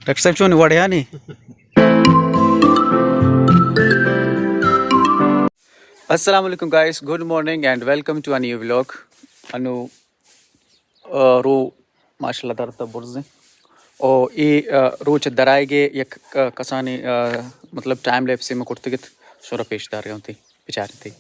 ڈاکٹر صاحب چون وڑیا نی؟ السلام علیکم guys, good morning and welcome to a new vlog. انو، آ، رو ماشاءاللہ درتا برزیں۔ او اے، آ، روچ درائیگے یک، آ، کسانی، آ، مطلب ٹائم لیپسے میں کرتگت، شورا پیش دار گئے ہوتی۔ بچارتے۔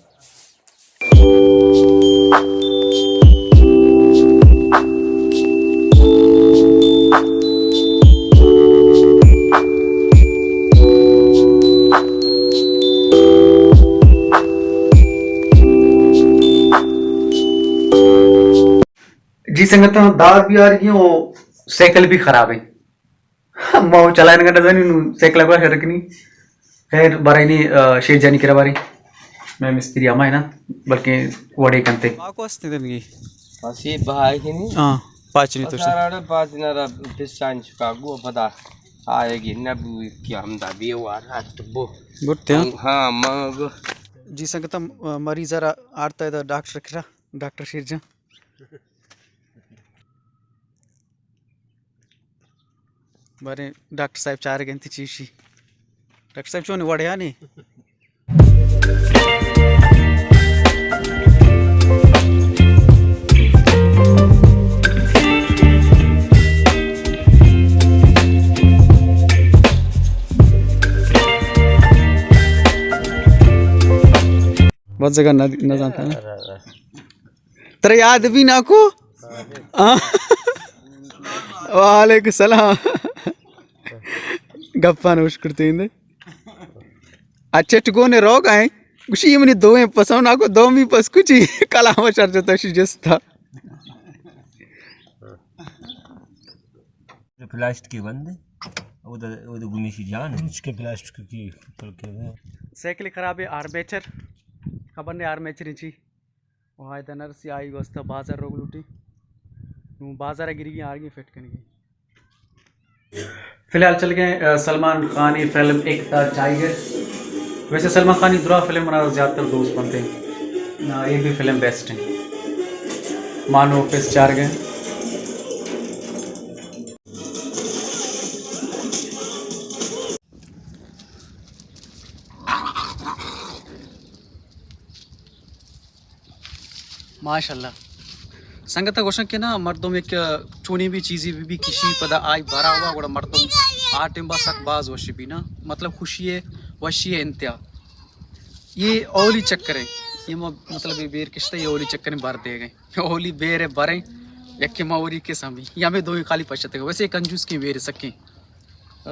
جی سنگتاں، دار بھی آ رہی ہیں اور سائیکل بھی خراب ہے۔ ما وہ چلائن کا نظر نہیں، سائیکل کا شرک نہیں۔ خیر، بارے نہیں، آ، شیر جانی کرا بارے۔ میں مستری ہما ہے نا، بلکہ وڑے کنتے۔ ما کو استے دنگی۔ اسی بھائی نہیں۔ ہاں، پاچ نہیں تو۔ سارا پاچ نہ رہا، پس چانچ کا گو پتا آئے گی نہ بو کہ ہم دا بے وارا تو بو۔ گٹتے ہیں۔ ہاں، ما گو۔ جی سنگتم، آ، مریض را آرتا ہے دا ڈاکٹر کرا، ڈاکٹر شیر جان۔ باریں ڈاکٹر صاحب چارگ انت چیشی۔ ڈاکٹر صاحب چون وڑیا نی؟ بس جگہ نہ، نہ جانتا نا۔ ترا یاد بھی نہ کو؟ ہاں۔ وعلیکم السلام۔ گپا نوش کرتے ہیں۔ اچھا ٹگونے روگ آئیں۔ گوشی یہ منی دوئیں پسوں نہ کو، دومی پس کچی کلام شر جتا شی جستا۔ پلاسٹک کی بند ہے۔ او دا، او دا گمیشی جان ہے۔ اس کے پلاسٹک کی پلکے ہیں۔ سائیکل خراب ہے، آرمیچر۔ خبر نہیں آرمیچر چی۔ وہاں ادھر نرسی آئی گوستا بازار روگ لوٹی۔ نوں بازار گرگی آرگی فٹ کنگی۔ فی الحال چل گئے، آ، سلمان خانی فلم ایک تھا ٹائیگر۔ ویسے سلمان خانی درا فلم منا زیادہ تر دوست بنتے ہیں۔ آ، یہ بھی فلم بیسٹ ہے۔ مانو آفس چار گئے۔ ماشاءاللہ۔ سنگت گوشن کہ نا، مردم یک چونی بھی چیزی بھی، بھی کشی پدا آئی برا ہوا، گڑا مردم آ ٹیم با سک باز وشی بھی نا، مطلب خوشی ہے، وشی ہے انتہا۔ یہ اولی چکر ہے، یہ م-، مطلب یہ بیر کشتا، یہ اولی چکر ہے، بر دے گئے۔ اولی بیر ہے بریں، یک ما اوری کے سامی، یا میں دوئی خالی پشتے گئے۔ ویسے کنجوس کی بیر سکیں۔ آ،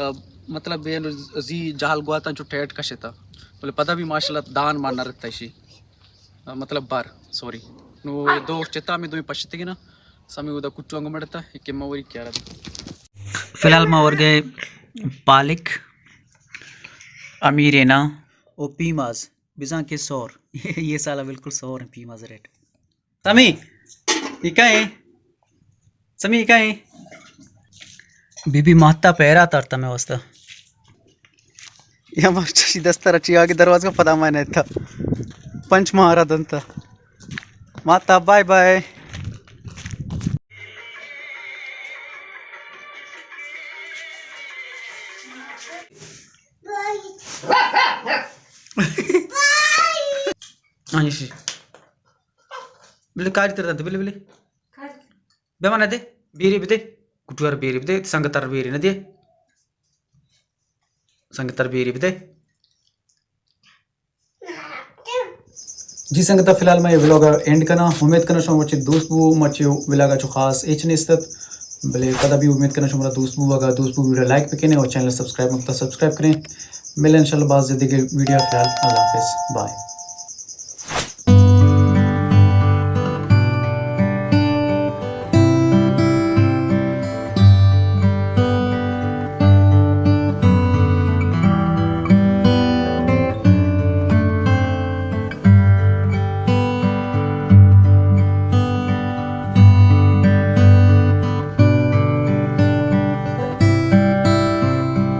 مطلب، بے زی جہل گواتاں چو ٹیٹ کشتا۔ بلے پدا بھی ماشاءاللہ دان ما نہ رتا شی۔ آ، مطلب، بار، سوری۔ نو، دو چتا میں دوئی پشتے گئے نا، سامی ادا کٹو انگ مڑتا، کہ ما وری کیا رہتا۔ فی الحال ما ور گئے پالک، امیرینا، او پیماز، بزاں کہ سور۔ یہ سالا بالکل سور ہیں پیماز ریٹ۔ سمی، یہ کیا ہے؟ سمی، یہ کیا ہے؟ بی بی ماتا پیرا تارتا میں واسطہ۔ یا ما چشی دستا رچی آگے دروازہ پدا میں نہیں تھا۔ پنچ مارا دنتا۔ ماتا بائے بائے۔ ہاں، یہ سی۔ بلے کاری تر دنت، بلے، بلے۔ بے مانا دے، بیری بدے، کٹوار بیری بدے، سنگتر بیری نہ دے۔ سنگتر بیری بدے۔ جی سنگتا، فی الحال میں یہ ولاگ اینڈ کنا۔ امید کنا شما مچے دوست بو، مچے ولاگ چو خاص ایچ نیستت۔ بلے پدا بھی امید کنا شما دوست بو، اگر دوست بو ویڈیو لائک بکنے اور چینل سبسکرائب مکتا سبسکرائب کریں۔ ملیں انشاءاللہ باز جلدی کے ویڈیو۔ فی الحال اللہ حافظ، بائے۔